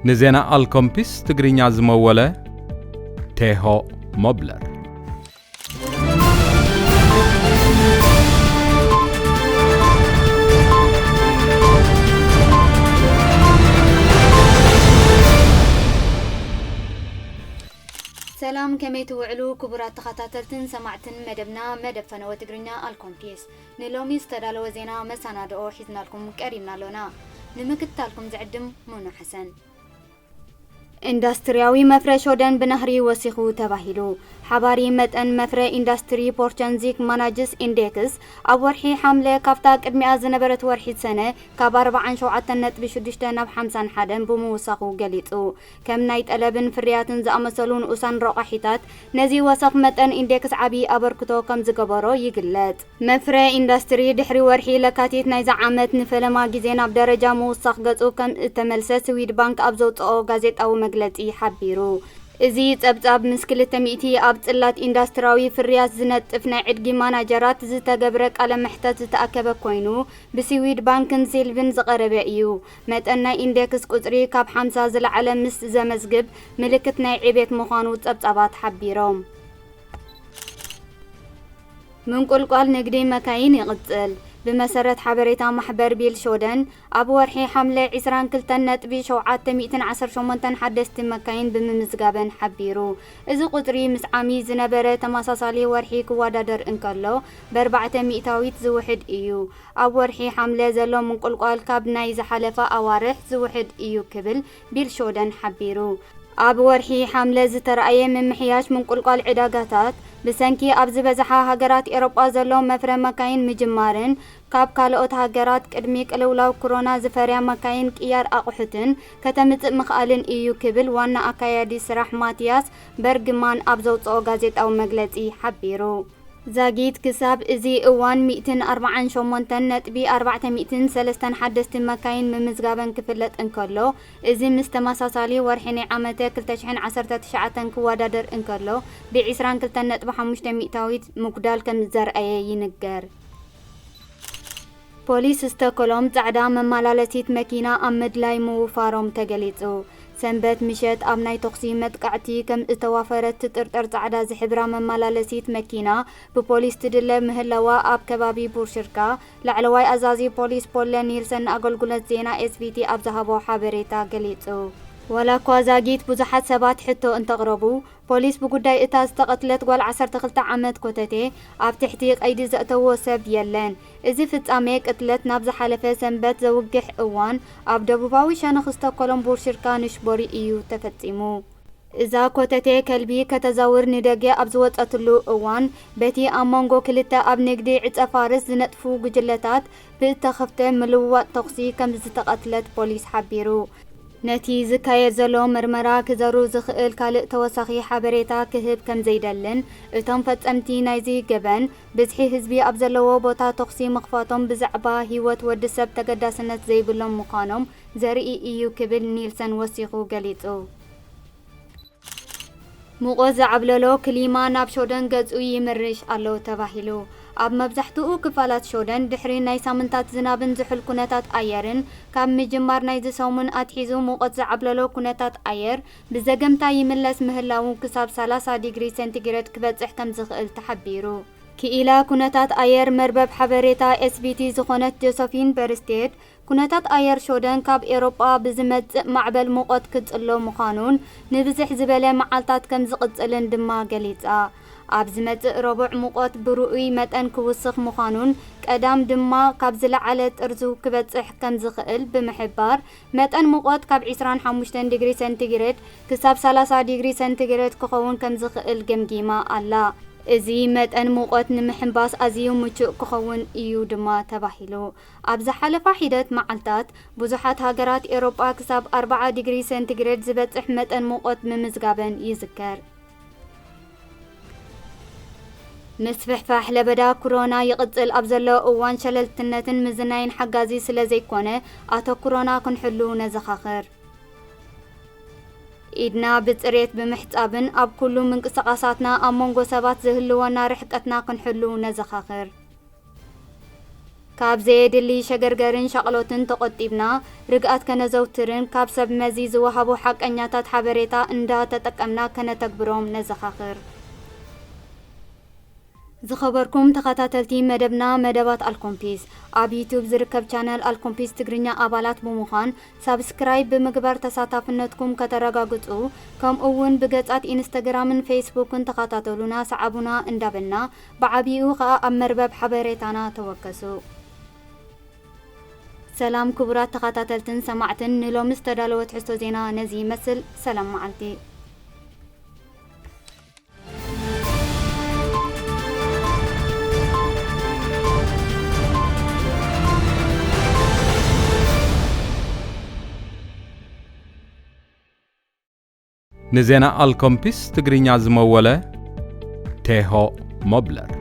ንዜና ኣልኮምፒስ ትግርኛ ዝመወለ ቴሆ ሞብለር። ሰላም፣ ከመይ ትውዕሉ ክቡራት ተኸታተልትን ሰማዕትን መደብና፣ መደብ ፈነወ ትግርኛ ኣልኮምፒስ። ንሎሚ ዝተዳለወ ዜና መሰናድኦ ሒዝናልኩም ቀሪብና ኣሎና። ንምክትታልኩም ዝዕድም ሙኑ ሓሰን። ኢንዳስትሪያዊ መፍረ ሾደን ብናህሪ ወሲኹ ተባሂሉ። ሓባሪ መጠን መፍረ ኢንዳስትሪ ፖርቸንዚክ ማናጅስ ኢንዴክስ ኣብ ወርሒ ሓምለ ካብታ ቅድሚኣ ዝነበረት ወርሒ ሰነ ካብ ኣርብዓን ሸውዓተን ነጥቢ ሽዱሽተ ናብ ሓምሳን ሓደን ብምውሳኹ ገሊጹ። ከም ናይ ጠለብን ፍርያትን ዝኣመሰሉ ንኡሳን ረቋሒታት ነዚ ወሰኽ መጠን ኢንዴክስ ዓቢ ኣበርክቶ ከም ዝገበሮ ይግለጽ። መፍረ ኢንዳስትሪ ድሕሪ ወርሒ ለካቲት ናይዚ ዓመት ንፈለማ ግዜ ናብ ደረጃ ምውሳኽ ገጹ ከም እተመልሰ ስዊድ ባንክ ኣብ ዘውጽኦ ጋዜጣዊ መግለጺ ሓቢሩ። እዚ ጸብጻብ ምስ ክልተ ሚእቲ ኣብ ጽላት ኢንዳስትሪያዊ ፍርያት ዝነጥፍ ናይ ዕድጊ ማናጀራት ዝተገብረ ቃለ መሕተት ዝተኣከበ ኮይኑ፣ ብስዊድ ባንክን ሲልቪን ዝቐረበ እዩ። መጠን ናይ ኢንዴክስ ቁጽሪ ካብ ሓምሳ ዝለዓለ ምስ ዘመዝግብ፣ ምልክት ናይ ዕቤት ምዃኑ ጸብጻባት ሓቢሮም። ምንቁልቋል ንግዲ መካይን ይቕጽል። ብመሰረት ሓበሬታ ማሕበር ቢል ሾደን፣ ኣብ ወርሒ ሓምለ ዒስራን ክልተን ነጥቢ ሸውዓተ ሚእትን ዓሰርተ ሸሞንተን ሓደስቲ መካይን ብምምዝጋበን ሓቢሩ። እዚ ቁጽሪ ምስ ዓሚ ዝነበረ ተመሳሳሊ ወርሒ ክወዳደር እንከሎ፣ ብኣርባዕተ ሚእታዊት ዝውሕድ እዩ። ኣብ ወርሒ ሓምለ ዘሎ ምንቁልቋል ካብ ናይ ዝሓለፋ ኣዋርሕ ዝውሕድ እዩ ክብል ቢል ሾደን ሓቢሩ። ኣብ ወርሒ ሓምለ ዝተራእየ ምምሕያሽ ምንቁልቋል ዕዳጋታት፣ ብሰንኪ ኣብ ዝበዝሓ ሃገራት ኤውሮጳ ዘሎ መፍረ መካይን ምጅማርን ካብ ካልኦት ሃገራት ቅድሚ ቅልውላው ኮሮና ዝፈርያ መካይን ቅያር ኣቑሑትን ከተምጽእ ምኽኣልን እዩ ክብል ዋና ኣካያዲ ስራሕ ማቲያስ በርግማን ኣብ ዘውጽኦ ጋዜጣዊ መግለጺ ሓቢሩ። ዛጊት ክሳብ እዚ እዋን ሚእትን ኣርባዓን ሸሞንተን ነጥቢ ኣርባዕተ ሚእትን ሰለስተን ሓደስቲ መካይን ምምዝጋበን ክፍለጥ እንከሎ፣ እዚ ምስ ተመሳሳሊ ወርሒ ናይ ዓመተ ክልተ ሽሕን ዓሰርተ ትሽዓተን ክወዳደር እንከሎ፣ ብዒስራን ክልተን ነጥቢ ሓሙሽተ ሚእታዊት ምጉዳል ከም ዘርኣየ ይንገር። ፖሊስ ስቶኮሎም ጻዕዳ መመላለሲት መኪና ኣብ ምድላይ ምውፋሮም ተገሊጹ። ሰንበት ምሸት ኣብ ናይ ተኹሲ መጥቃዕቲ ከም ዝተዋፈረት ትጥርጠር ጻዕዳ ዝሕብራ መመላለሲት መኪና ብፖሊስ ትድለ ምህላዋ ኣብ ከባቢ ቡርሽርካ ላዕለዋይ ኣዛዚ ፖሊስ ፖለ ኒልሰን ንኣገልግሎት ዜና ኤስቢቲ ኣብ ዝሃቦ ሓበሬታ ገሊጹ። ዋላ እኳ ዛጊት ብዙሓት ሰባት ሕቶ እንተቕረቡ፣ ፖሊስ ብጉዳይ እታ ዝተቐትለት ጓል ዓሰርተ ክልተ ዓመት ኮተቴ ኣብ ትሕቲ ቀይዲ ዘእተዎ ሰብ የለን። እዚ ፍጻሜ ቅትለት ናብ ዝሓለፈ ሰንበት ዘውግሕ እዋን ኣብ ደቡባዊ ሸነኽ ስቶኮሎም ቡርሽርካ ኑሽቦሪ እዩ ተፈጺሙ። እዛ ኮተቴ ከልቢ ከተዛውር ንደገ ኣብ ዝወጸትሉ እዋን፣ በቲ ኣብ መንጎ ክልተ ኣብ ንግዲ ዕጸ ፋርስ ዝነጥፉ ጉጅለታት ብእተኸፍተ ምልውዋጥ ተኹሲ ከም ዝተቐትለት ፖሊስ ሓቢሩ። ነቲ ዝካየድ ዘሎ መርመራ ክዘሩ ዝኽእል ካልእ ተወሳኺ ሓበሬታ ክህብ ከም ዘይደልን፣ እቶም ፈጸምቲ ናይዚ ገበን ብዝሒ ህዝቢ ኣብ ዘለዎ ቦታ ተኹሲ ምኽፋቶም ብዛዕባ ህይወት ወዲ ሰብ ተገዳስነት ዘይብሎም ምዃኖም ዘርኢ እዩ ክብል ኒልሰን ወሲኹ ገሊጹ። ሙቐት ዝዓብለሎ ክሊማ ናብ ሾደን ገጹ ይምርሽ ኣሎ ተባሂሉ። ኣብ መብዛሕትኡ ክፋላት ሾደን ድሕሪ ናይ ሳምንታት ዝናብን ዝሑል ኩነታት ኣየርን ካብ ምጅማር ናይዚ ሰሙን ኣትሒዙ ሙቐት ዝዓብለሎ ኩነታት ኣየር ብዘገምታ ይምለስ ምህላዉ ክሳብ ሰላሳ ዲግሪ ሴንቲግሬድ ክበጽሕ ከም ዝኽእል ተሓቢሩ። ክኢላ ኩነታት ኣየር መርበብ ሓበሬታ ኤስቢቲ ዝኾነት ጆሰፊን በርስቴድ፣ ኩነታት ኣየር ሾደን ካብ ኤውሮጳ ብዝመጽእ ማዕበል ሙቐት ክጽሎ ምዃኑን ንብዝሕ ዝበለ መዓልታት ከም ዝቕጽልን ድማ ገሊጻ። ኣብ ዝመጽእ ረቡዕ ሙቐት ብርኡይ መጠን ክውስኽ ምዃኑን ቀዳም ድማ ካብ ዝለዓለ ጥርዙ ክበጽሕ ከም ዝኽእል ብምሕባር፣ መጠን ሙቐት ካብ ዒስራን ሓሙሽተን ዲግሪ ሴንቲግሬድ ክሳብ ሰላሳ ዲግሪ ሴንቲግሬድ ክኸውን ከም ዝኽእል ገምጊማ ኣላ። እዚ መጠን ሙቐት ንምሕንባስ ኣዝዩ ምቹእ ክኸውን እዩ ድማ ተባሂሉ። ኣብ ዝሓለፋ ሒደት መዓልታት፣ ብዙሓት ሃገራት ኤውሮጳ ክሳብ ኣርብዓ ዲግሪ ሴንቲግሬድ ዝበጽሕ መጠን ሙቐት ምምዝጋበን ይዝከር። ምስፍሕፋሕ ለበዳ ኮሮና ይቕጽል ኣብ ዘሎ እዋን፣ ሸለልትነትን ምዝናይን ሓጋዚ ስለ ዘይኮነ፣ ኣተኩሮና ክንሕሉ ነዘኻኽር። ኢድና ብጽሬት ብምሕጻብን ኣብ ኩሉ ምንቅስቓሳትና ኣብ መንጎ ሰባት ዝህልወና ርሕቀትና ክንሕሉ ነዘኻኽር። ካብ ዘየድሊ ሸገርገርን ሻቕሎትን ተቖጢብና፣ ርግኣት ከነዘውትርን ካብ ሰብ መዚ ዝወሃቡ ሓቀኛታት ሓበሬታ እንዳተጠቀምና ከነተግብሮም ነዘኻኽር። ዝኸበርኩም ተኸታተልቲ መደብና፣ መደባት ኣልኮምፒስ፣ ኣብ ዩቱብ ዝርከብ ቻነል ኣልኮምፒስ ትግርኛ ኣባላት ብምዃን ሳብስክራይብ ብምግባር ተሳታፍነትኩም ከተረጋግጹ፣ ከምኡ እውን ብገጻት ኢንስተግራምን ፌስቡክን ተኸታተሉና፣ ሰዓቡና እንዳበልና፣ ብዓቢኡ ኸኣ ኣብ መርበብ ሓበሬታና ተወከሱ። ሰላም ክቡራት ተኸታተልትን ሰማዕትን፣ ንሎሚ ዝተዳለወ ትሕዝቶ ዜና ነዚ ይመስል። ሰላም መዓልቲ። ንዜና ኣልኮምፒስ ትግርኛ ዝመወለ ቴሆ ሞብለር።